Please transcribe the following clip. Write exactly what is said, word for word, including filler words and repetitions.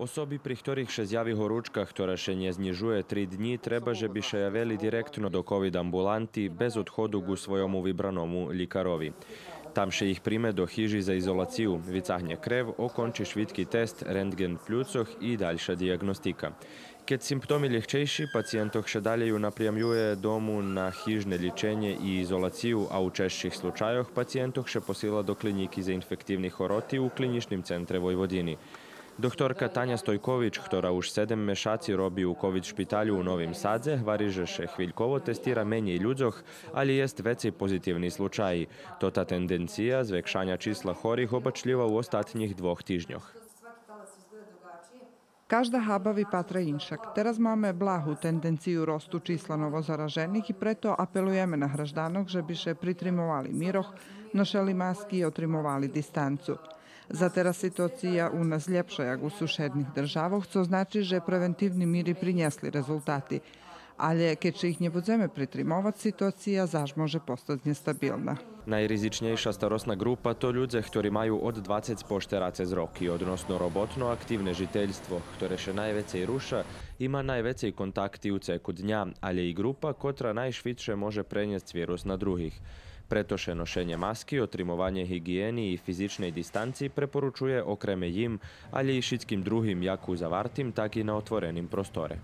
Особи при хторих ше зяви горучка, хтора ше нє знїжує три днї, треба же би ше явели директно до ковид амбуланти без одходу ґу свойому вибраному лїкарови. Там ше их приме до хижи за изолацию, вицагнє крев, окончи швидки тест, рентґен плюцох и дальша диягностика. Кед симптоми лєгчейши, пациєнтох ше далєй унапрямює дому на хижне лїченє и изолацию, а у чежших случайох пациєнтох ше посила до клинїки за инфективни хороти у Клинїчним центре Войводини. Докторка Таня Стойкович, хтора уж седем мешаци роби у ковид шпиталю у Новим Садзе, гвари же ше хвильково тестира менєй людзох, алє єст вецей позитивни случаї. Тота тенденция звекшаня числа хорих обачлїва у остатнїх двох тижньох. Кажда габа випатра иншак. Тераз маме благу тенденцию росту числа новозаражених и прето апелуєме на гражданох же би ше притримовали мирох, ношели маски и отримовали дистанцу. За тераз ситуация у нас лєпша як у сушедних державох, цо значи же превентивни мири принєсли резултати. Алє кед ше их нє будземе притримовац, ситуация заш може постац нєстабилна. Найризичнєйша старосна ґрупа то людзе хтори маю од двацец по штерацец роки, односно роботно активне жительство, хторе ше найвецей руша и ма найвецей контакти у цеку дня, алє и ґрупа котра найшвидше може пренєсц вирус на других. Прето ше ношенє маски, отримованє гиґиєни и физичней дистанци препоручує окреме їм, алє и шицким другим, як у завартим, так и на отвореним просторе.